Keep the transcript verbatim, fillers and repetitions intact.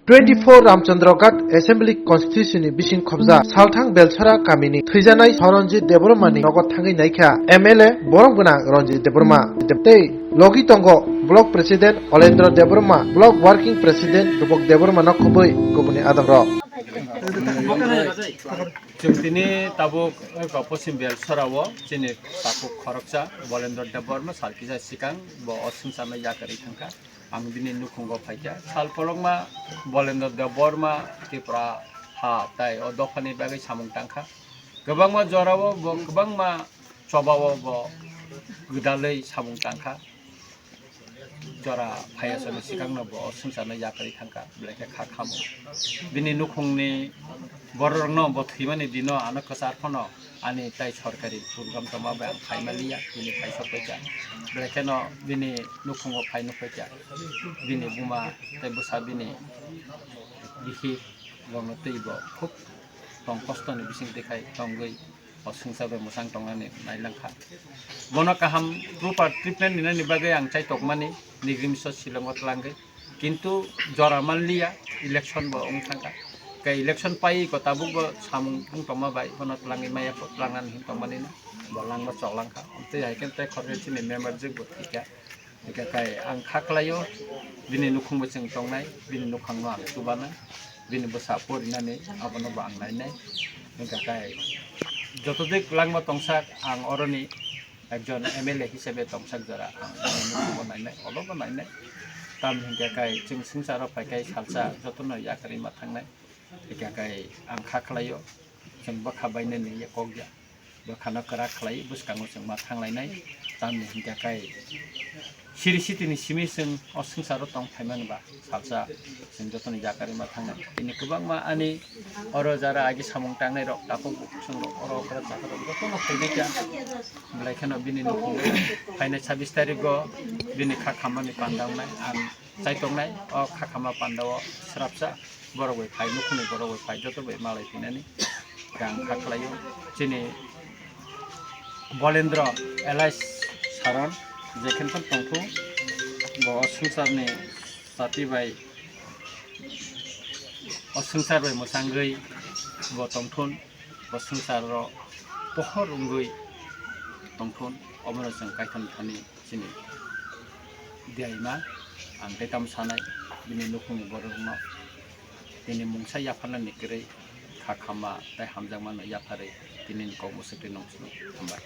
Twenty four Ramchandra Ghat Assembly Constituency ni bising khobja Salthang Belsara kamini thwijanai Saranjit Debbarma ni nogo thangwi naikha M L A borom gwnang Ranjit Debbarma tei logi tongo Block President Olendra Debbarma, Block Working President Rupok Debbarma no khobwi kubuni adongrok. Chwng tini tabuk eko Poschim Belsara o chini takhuk khoroksa Bolendra Debbarma sal kisa sikang bo o swngcharno yakarwi thangkha. Ang bini nukhungo phaikha. Sal kolokma Bolendra Debbarma Tripura ha tai o dophani bagwi samung tangkha. Kwbangma jorao bo kwbangma chobao bo gwdalwi samung tangkha. Jora phaiya soni sikangno bo o swngcharno yakarwi thangkha, belai khe kha khamo. Bini nukhungni bororokno bo thwimani dino ano kwchar phano ani tai sorkari program tongma bai ang phaima liya, bini phai sok paikha. Belai kheno bini nukhungo phai nuk paikha. Bini buma tei bwsa bini bihi borokno twi bo khub tong kostoni bising twi khai tongwi o swngchar bai mwchang tongnani nailangkha. Bono kaham proper treatment rinani bagwi ang chaitokmani nigrim so silongo twlangwi, kintu jora manliya, election bo wng thangkha. Khe election pai ko tabuk bo samung wng tongma bai bono twlangwi maya ko twlangnani hin tongmani no bo langma choklangkha. Tei hai khe tei khoroknwi chini member jwk bo thwikha. Hingkhe kai ang kha khlaio, bini nukhungbo chwng tongnai, bini nukhungno ang chubanai, bini bwsa porinani abono bo ang nainai. Hingkhe kai joto dik langma tongsak ang oroni ekjon M L A hisabe tongsak jora ang bini nukhungbo nainai, olobo nainai. Tamni hingkhe kai chwng swngcharo phaikai salsa jotono yakarwi ma thangnai. Hingkhe kai ang kha khlaio, chwng bwkha bainani ya kok ya. Bwkhano kwrak khlai bwskango chwng ma thanglainai. Tamni hingkha kai siri sitini simi chwng o swngcharo tong phaimani ba salsa chwng jotoni yakarwi ma thangnai. Bini kwbangma ani oro jara agi samung tangnai rok takhuk bukhuk chwng rok oro okra chakra rok jotono phainai kha. Belai kheno bini nukhung phainai sabis tarikgo bini kha khammani panda wngnai ang chaitongnai o kha khamma panda o srapsa. Borok bai phai, nukhungni borok bai phai, joto bai malai phinani ang kha khlaio. Chini Bolendra Elias Saron, jekhen phano tongthung, bo o swngcharni sati bai o swngchar bai mwchangwi bo tongthun, bo swngcharo pohor wngwi tongthun, omono chwng Kaitorni thani chini diaima ang tei tamo sanai bini nukhungni borokno bini mungsa yapharnani kwrwi kha khamma tei hamjakmano yapharwi tinini kok mwswk twi nung sino hambai.